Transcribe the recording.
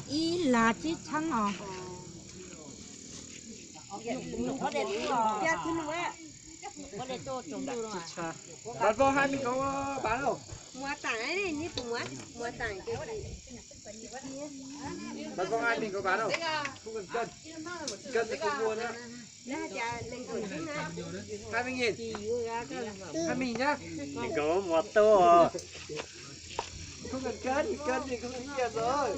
Ib lab tsib txheeb os. Bas Vau hai mươi cốc bá đâu? Bas Vau hai mươi cốc bá đâu? Không cần cân. Cân thì không mua nữa. Hai mươi nghìn. Hai mươi nghìn nhá. Mình có một tô. Không cần cân, cân thì không có tiền rồi.